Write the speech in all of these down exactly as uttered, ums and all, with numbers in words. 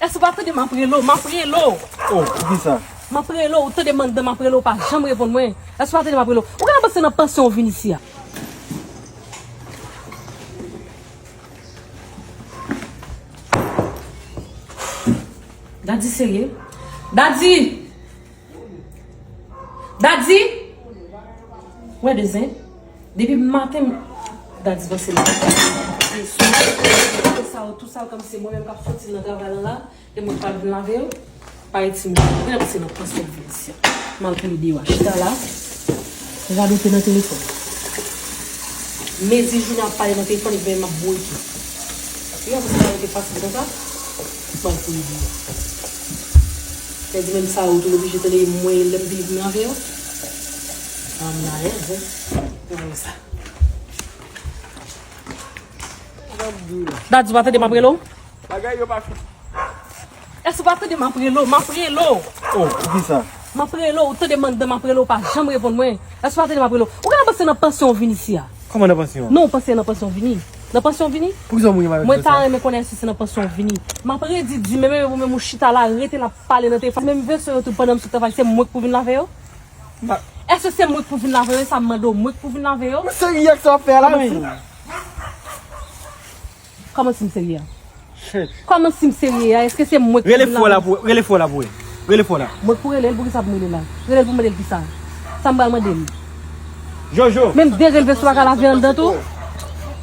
Èske w pa tande m ap rele w? M ap rele w. Oh, poukisa? M ap rele w, ou tande m anndan, m ap rele w, ou pa janm reponn mwen. Èske w pa tande m ap rele w? Ou genlè panse nan pansyon w vin isi a? Daddy serye? Daddy! Daddy! Wè de zen. Depi maten, m- Daddy panse m. Sa yo, tout sa yo, kòmsi se mwen menm k ap soti nan travay la la. E mwen k pral vin lave yo, pa itil mwen. Mwen ap se nan pansyon vin isi a. M al kouri deyò a, chita la. Radote nan telefòn. Mezi jounen ap pale nan telefòn, epi m ap bouyke. Yo, paske sa rete fasil konsa. M al kouri deyò. Mezi menm sa yo tou oblije tande mwen lè m vini pou m lave yo. Sa m alèz, wi. Mwen sa. Daddy, w pa tande m ap rele w? Bagay yo pa fini. Èske w pa tande m ap rele w? M ap rele w. Oh, poukisa? M ap rele w, ou tande m anndan, m ap rele w, ou pa janm reponn mwen. Èske w pa tande m ap rele w? Ou genlè panse nan pansyon w vin isi a? Kòman nan pansyon? Non, ou panse nan pansyon w vini. Nan pansyon w vini? Poukisa w mouri avèk sa? Mwen ta renmen konnen èske se nan pansyon w vini. M ap redi di, men, men, men, ou chita la, rete la, pale nan telefòn. Menm veso yo tou pandan m sot travay, se mwen k pou vin lave yo? Èske se mwen k pou vin lave yo? E sa m mande w, mwen k pou vin lave yo? Men se riyè sa w ap fè a la, men. Kòman si m serye a? Kòman si m serye a? Èske se mwen k pou vin lave? Rele fò la pou, rele fò la pou wè. Rele fò la. Mwen k pou rele l, poukisa pou m rele l la? Rele l pou mande l kisa? Sa m pral mande l? Jojo. Menm de relve sou pa ka lave anndan tou?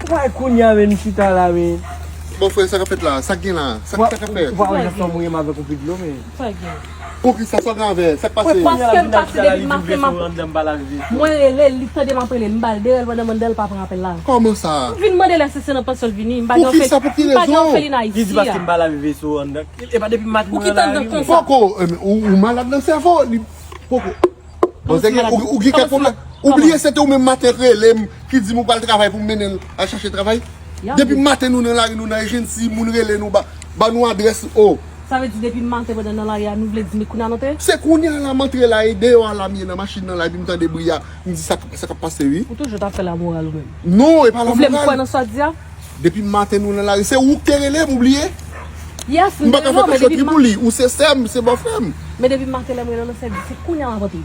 Wè kounye a, men, m chita la, men. Bon, frè, sa k ap fèt la? Sa k gen la? Sa k ap fèt? Ou pa wè jan fanm ou renmen avèk yon pil dlo, men. Sa gen. Poukisa, sa gen avè? Sa k pase? Paske m pase depi maten, m ap, mwen rele l, li tande m ap rele l, m ba l de rèl pandan m anndan, l pa pran apèl la. Kòman sa? M vin mande l èske se nan pansyon l vini, m pa gen orfelina isi a. Li di paske m pa lave veso anndan. E pa depi maten mwen la, wi. Poko, eh, ou, ou malad nan sèvo, li poko. Bon, se gen, ou, ou gen kèk pwoblèm. Ou bliye se te ou menm maten k rele m, ki di m ou pral travay pou m mennen l al chache travay. Depi maten nou nan lari, nou nan ejensi, moun rele nou, ba, ba nou adrès, oh. Sa vle di depi maten pandan nan lari a, nou vle di m kounye a n antre? Se kounye a la m antre la, e deyò a la m ye nan machin nan la, epi m tande bri a, m di sa, sa k ap pase, wi. Ou toujou t ap fè lamoral ou menm? Non, e pa lamoral. Ou vle m kwè nan sa w di a? Depi maten nou nan lari, se ou k te rele m, ou bliye? Yes, m te rele w, men depi maten. M pa ka fè kòchonn ki pou li, ou se sè m, se bòfrè m. Men depi maten lè m rele w nan sèvis, se kounye a m ap antre.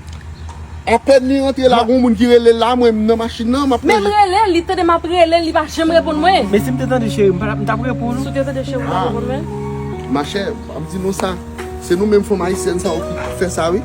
Apèn li rantre la, gon moun ki rele l la, mwen m nan machin nan, m ap rele. Men m rele l, li tande m ap rele l, li pa janm reponn mwen. Men si m te tande cheri m, m pa t ap, m t ap reponn ou. Si w te tande cheri m, ou t ap reponn mwen? Machè, m ap di nou sa, se nou menm fanm ayisyèn sa yo ki fè sa, wi.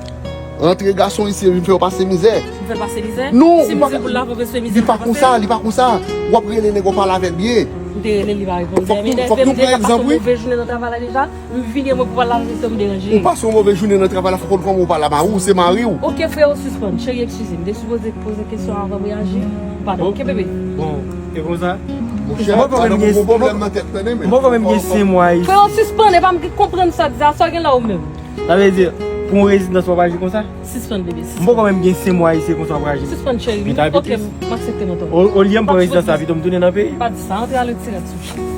Rantre gason isi yo vin fè w pase mizè. M fè l pase mizè? Non, si m di pou l lave veso e mizè l pa konsa, li pa konsa. W ap rele nèg ou pale avè l byen. M te rele l, li pa reponn. Fòk nou, fòk nou pran egzanp, wi. M te pase move jounen nan travay la deja. M vini, mwen pou pale avè w, m deranje. Ou pase yon move jounen nan travay la, fòk ou konn kòman ou pale a mari w, se mari w. Oke, freo, sispann. Cheri, eskize m. M te sipoze poze kesyon avan m reyaji. Padon. Oke, bebe. Bon, e konsa? Monchè, pa nan bon pwoblèm nan tèt, tande, men. M poko menm gen senk mwa isi. Freo, sispann. E pa m ki konprann sa w di a. Sa w gen la ou menm? Sa vle di, pou yon rezidans w ap aji konsa? Sispann, bebe, sispann. M poko menm gen senk mwa isi, e konsa w ap aji. Sispann, cheri. Oke, m aksepte, m entèdi. O, olye m pran rezidans la, pito m tounen nan peyi. Pa di sa, antre al retire sou.